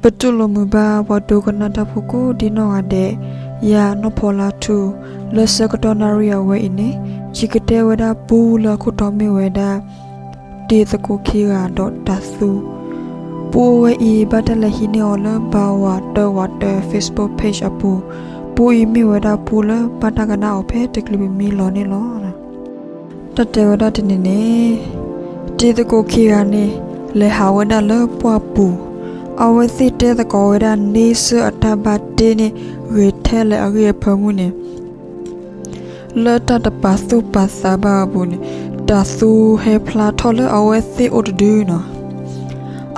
ပတူၢ်လိာ်မုာ်ဘၣ်ပှၤဒိကနၣ်တၢ်ဖိကိးဒံနီၢ်ဂၤဒဲး, ယၤနီၢ်ဖီလါထူ, လၢဆၢကတီၢ်နၣ်ရံၣ်အဝဲအံၤန့ၣ် ယကတဲဝဲဒၣ်ပူလၢအခိၣ်တီမ့ၢ်ဝဲဒၣ် တံၤသကိးခံဂၤဒီးတၤသူ, ပူအဝဲအံၤဘၣ်တၢ်လဲၤဟံးန့ၢ်အီၤလၢဘၣ်ဝးတၢဝးတၢ Facebook page အပူၤ, ပူအံၤမ့ၢ်ဝဲဒၣ်ပူလၢဘၣ်တၢ်ကနၣ်အီၤဖဲတချုးပမံလီၤန့ၣ်လီၤ. တၢ်တဲဝဲဒၣ်တနံၤန့ၣ်, တံၤသကိးခံဂၤန့ၣ် လဲၤဟးဝဲဒၣ်လၢပှၢ်ပူၤ, အဝဲသ့ၣ်တဲသကိးဝဲဒၣ်န့ဆၢၣ်အတၢ်ဘၣ်တ့န့ၣ် ဂ့ၤထဲလဲၣ်အဂ့ၢ်အဖၢမုၢ်န့ၣ် လၢတၢ်တပာ်သူၣ်ပာ်သးဘၣ်အပူၤန့ၣ်, တၤသူဟဲဖျါထီၣ်လၢအဝဲသ့ၣ်အိၣ်တဒုနီၤ.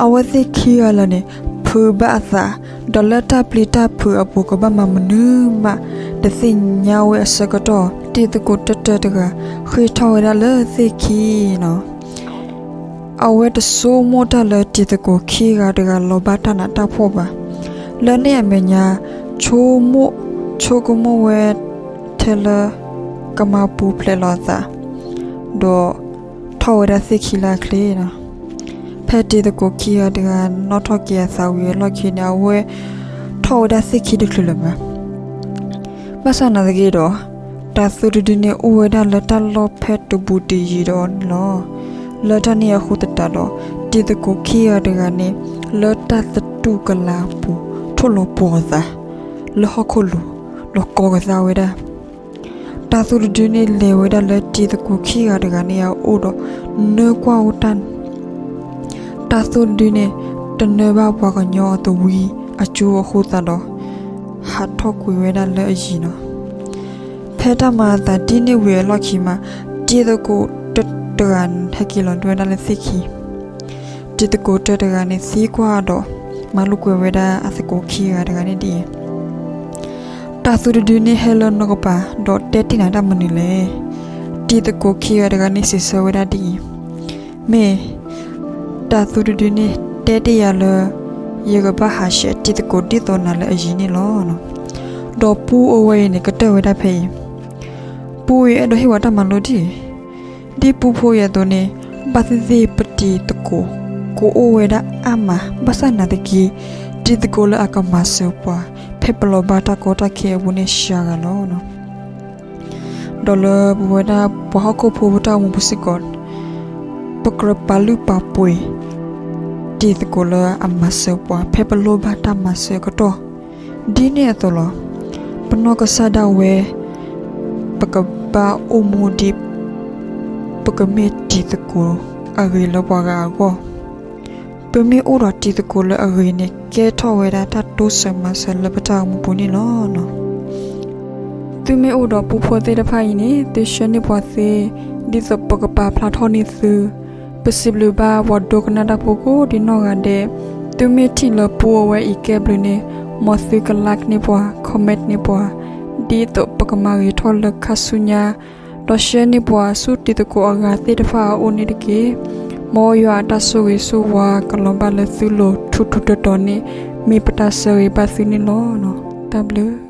အဝဲသ့ၣ်ခံဂၤလၢာ်န့ၣ် ဖုးဘၣ်အသး, ဒီးလၢတၢ်ပျံၤတၢ်ဖုးအပူၤကဘၣ်မၤမနုၤမး တသ့ၣ်ညါဝဲအဆၢကတီၢ်, တံၤသကိးတၢၢ်တၢၢ်တဂၤ ဃ့ၢ်ထီၣ်ဝဲဒၣ်လၢသ့ၣ်ခံနီၤ. အဝဲတဆိကမိၣ်တၢ်လၢတံၤသကိးခံဂၤတဂၤလီၤဘၣ်တၢ်နးတၢ်ဖှီၣ်ဘၣ်. လၢန့ၣ်အမဲာ်ညါ ဆိကမိၣ်, ဆိကမိၣ်ဝဲထဲလၢ ကမၤပူၤဖျဲးလီၤအသး, ဒီးထီၣ်ဝဲဒၣ်သ့ၣ်ခံလၢအချ့နီၤ. ဖဲတံၤသကိးခံဂၤတဂၤနီၣ်ထီၣ်က့ၤအသးဝံၤအလီၢ်ခံန့ၣ် အဝဲထီၣ်ဝဲဒၣ်သ့ၣ်ခံတချုးလၢၤဘၣ်. ဘၣ်ဆၣ်နာ်သက့ဒီး, တၤသူတဒုန့ၣ်အိၣ်ဝဲဒၣ်လၢတၢ်လီၢ်ဖဲတဘူးတယံၤဒီးအီၤန့ၣ်လီၤ. လၢတၢ်န့ၣ်အဃိသတးဒီး, တံၤသကိးခံဂၤတဂၤန့ၣ် လၢတၢ်သတူၢ်ကလာ်အပူၤ ထိၣ်လီၤပှီၤအသး လၢဟီၣ်ခိၣ်လိၤ ဒီးကိးကသါဝဲဒၣ် တၤသူတဒုန့ၣ်လဲၤဝဲဒၣ်လၢတံၤသကိးခံဂၤတဂၤန့ၣ်အအိၣ်ဒီး နၢကွၢ်ဝဲတၢ်န့ၣ်, တၤသူတဒုန့ၣ် တနၢဘၣ်ပှၤကညီအသဝံအကၠိအဃိသတးဒီး ဟးထီၣ်ကွံာ်ဝဲဒၣ်လၢအယံၤနီၤ. ဖဲတၢ်မၤအသးဒ်န့ၣ်ဝံၤအလီၢ်ခံမး, တံၤသကိးတၢၢ်တဂၤဟဲက့ၤလီၤဒိဝဲဒၣ်လၢသ့ၣ်ခံ တံၤသကိးတၢၢ်တဂၤန့ၣ်သံကွၢ်ဒီး မၤလိာ်ကွဲဝဲဒၣ်အသကိးခံဂၤတဂၤန့ၣ်ဒ်အံၤ, တၤသူတဒုန့ၣ်ဟဲလၢနကပၤ ဒီးတဲတ့ၢ်နၤတၢ်မနုၤလဲၣ်. တံၤသကိးခံဂၤတဂၤန့ၣ်စံးဆၢဝဲဒၣ်ဒ်အံၤ, မ့ၢ် တၤသူတဒုန့ၣ်တဲတ့ၢ်ယၤလၢ ယကဘၣ်ဟးဆှဲးတံၤသကိးဒ်သိးနၤလၢအယံၤန့ၣ်လီၤ. ဒီးပူအဝဲအံၤန့ၣ် ကတၢၢ်ဝဲဒၣ်ဖဲအံၤ, ပူအံၤအဲၣ်ဒိးဟ့ၣ်ဝဲတၢ်မၤလိဒ်အံၤ, ဒ်ပူဖိအံၤအသိးန့ၣ် ဘၣ်သ့ၣ်သ့ၣ်ပတံၤသကိး ကအိၣ်ဝဲဒၣ်အါမး ဘၣ်ဆၣ်နာ်သက့ တံၤသကိးလၢအကမၤစၢၤပှၤ ဖဲပလီၤဘၣ်တၢ်ကီတၢ်ခဲအပူၤန့ၣ်စှၤဂၤလီၤ. ဒီးလၢပဝဲဒၣ်ပှၤဟီၣ်ခိၣ်ဖိပတၢ်အိၣ်မူပူၤစ့ၢ်ကီး, ပကြၢးပာ်လုၢ်ပာ်ပှ့ၤ တံၤသကိးလၢအမၤစၢၤပှၤ ဖဲပလိၣ်ဘၣ်တၢ်မၤစၢၤအကတီၢ်, ဒ်န့ၣ်အသိးလီၤ. ပနီၢ်ကစၢ်ဒၣ်ဝဲ ပကဘၣ်အိၣ်မူဒ် ပကမ့ၢ်တံၤသကိးအဂ့ၤလၢပှၤဂၤအဂီၢ်, ပမ့ၢ်အိၣ်ဒီးတံၤသကိးလၢအဂ့ၤန့ၣ် ကဲထီၣ်ဝဲဒၣ်တၢ်တိစၢၤမၤစၢၤလၢပတၢ်အိၣ်မူပူၤန့ၣ်လီၤ. သုမ့ၢ်အိၣ်ဒီးပူဖိသ့ၣ်တဖၣ်အံၤန့ၣ် သုဆှၢန့ၢ်ပှၤသ့ ဒ်သိးပကပာ်ဖျါထီၣ်န့ၢ်သု, ပစံးဘျုးဘၣ်ပှၤဒိကနၣ်တၢ်ဖိကိးဒံနီၢ်ဂၤဒဲး, သုမ့ၢ်ထံၣ်လၢပူအဝဲအံၤကဲဘျုးန့ၣ် မ်သုက like န့ၢ်ပှၤ comment န့ၢ်ပှၤ, ဒ်သိးပကမၤဂ့ၤထီၣ်လၢခါဆူညါ, ဒီးဆှၢန့ၢ်ပှၤဆူတံၤသကိးအဂၤသ့ၣ်တဖၣ်အအိၣ်န့ၣ်တက့ၢ်. မ်ယွၤအတၢ်ဆိၣ်ဂ့ၤဆိၣ်ဝါကလီၤဘၣ်လၢသုလိၤထူထူတီတီန့ၣ် မ့ၢ်ပတၢ်ဆၢဂ့ၤဘၣ်သုန့ၣ်လီၤ. တၢ်ဘျုး